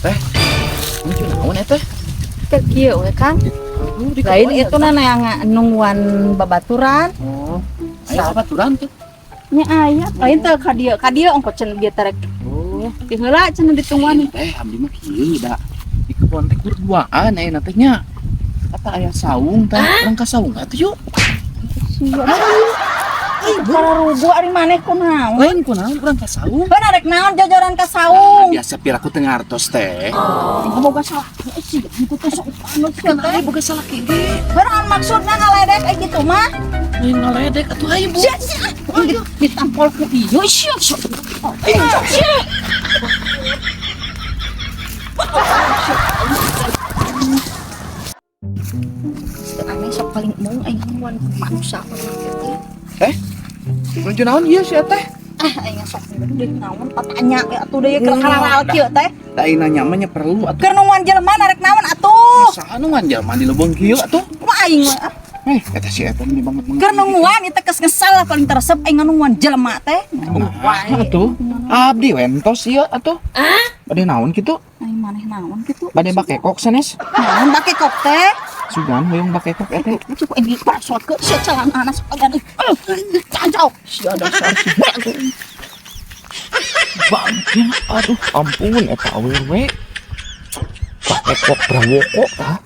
Teh, lucu naon eta? Teh kieu we, Kang. Lain itu na yang nungguan babaturan. Oh, aya babaturan tuh. Nya aya, lain teh ka dieu, ka dieu ongko cenah bieu terek. Oh, Ti heula cenah ditungguan. Teh, abdi mah kieu da. Di kebon teh berduaan aya teh nya. Kata aya saung teh, urang ka saung atuh yuk. Sia. Para rugu ari maneh kunaon? Lain kunaon, urang ka saung. Bener rek naon jojoran ka saung? Biasa piraku teu ngartos teh. Aing boga salah. Sia, itu teh sok anu sia Kan teh. aya boga salaki ge. Bener maksudna ngaledek kayak gitu mah? Lain ngaledek atuh, ayo Bu. Sia, sia. Ditampol ku ieu sia. Sia. Sia. Aneh sok paling mung aing nungguan manusia mah. Eh, lucu naon ieu sia teh? Ah, aing sok deui naon patanya we atuh deui keur kalaral kieu teh. Da aing nanya mah nya perlu atuh. Keur nungguan jelema narek naon atuh? Saha nu ngan jelema di leuweung kieu atuh? Kumaha aing mah? Ah. Eh, eta si eta meni banget banget. Keur nungguan ieu teh geus ngesel lah paling teresep aing nungguan jelema teh. Nah, atuh. Abdi wentos ieu atuh. Bade naon kitu? Aing maneh naon kitu? Bade bakekok sanes? Naon bakekok teh? Sugan hoyong bakekok eta. Cukup ini pasot ke sia celana sok agan. Cancau. Sia dasar si bagus. Bangnya, aduh ampun eta awewe. Bakekok brawoko tah.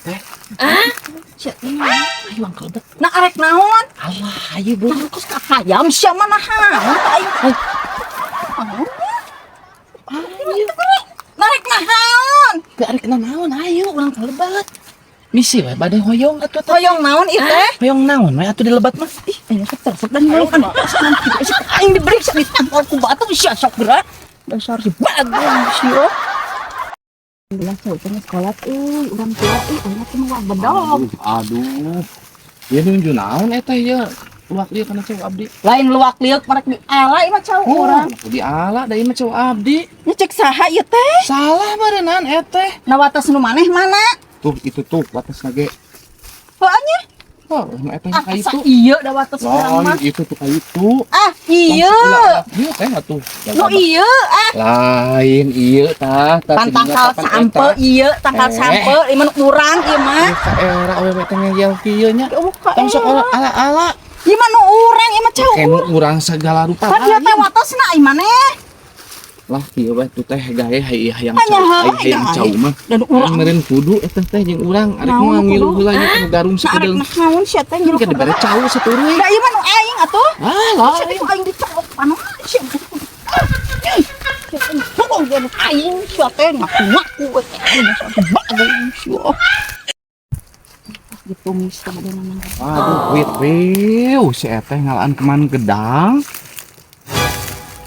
Teh, Sia teh. Ayo angkel bet. Nah arek naon? Alah, ayo Bu. Nah, kos ka hayam sia mah naon ka aing. Ayo. Narek naon? Teu arek naon, ayo urang ka lebat. Misi we bade hoyong atuh teh. Hoyong naon ieu teh? Hoyong naon we atuh di lebat mah? Ih, aing sok tersep dan naon kan. Aing diperiksa ditampol ku batu sia sok gerak. Dasar si bagus sia. Belah cowok teh sekolah euy, urang tua euy, aing teh mah bedog. Aduh. Ya nunjuk naon eta ya. Luak lieu kana cau abdi. Lain luak lieuk marek di ala ieu mah cau urang. Di ala da ieu mah cau abdi. Nya cek saha ieu teh? Salah barenan eta. Na watas nu maneh mana? Tuh itu tuh watas ge. Heuh nya. Oh, nu eta Ah, ka itu. iya da watas urang mah. Lain itu tuh ka itu. Ah, iya. Ieu teh atuh. Nu ieu ah. Lain ieu tah, tah Pan tangkal sampe ieu, tangkal Eh. sampe ieu mah nu urang ieu mah. Ka era awewe teh ngeyel kieu nya. Ya Allah, ka Tong sok era. ala-ala. Ieu mah nu urang, ieu mah cau. Kenu urang segala rupa. Pan ieu teh watosna ieu maneh. Lah kieu we tuh teh gae hayang Hanya cau, heuh, hayang gae. cau mah. Dan urang Meureun kudu eta teh jeung urang arek Naon moal ngilu kudu? heula nya nu garung Nah, arek sakedeung. naon sia teh ngilu. Kan dibere cau saturuy. Da ieu mah nu aing atuh. Ah, lah. Sia teh aing dicokok panon sia. Sia teh aing sia teh ngaku-ngaku we teh aing bagus sia. Ditumis sama dia namanya. Aduh, wit wiu si eteh ngalaan keman gedang.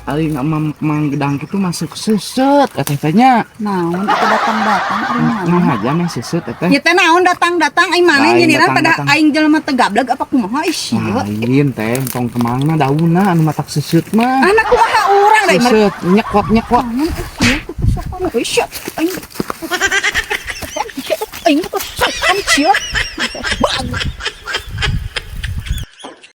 Ali ngamam kemang gedang itu masuk seset eteh teh nya. Naon itu datang-datang ari naon? Nah aja meh seset eteh. Ya teh naon datang-datang aing maneh Lain nyiniran pada datang-datang. aing jelema teu gableg apa kumaha ih sia. Lain teh tong kemangna daunna anu matak seset mah. Anak kumaha urang da Seset nyekwap nyekwap. Naon ih sia teu sopan ih sia aing. Aing teu sopan sia. Bagus.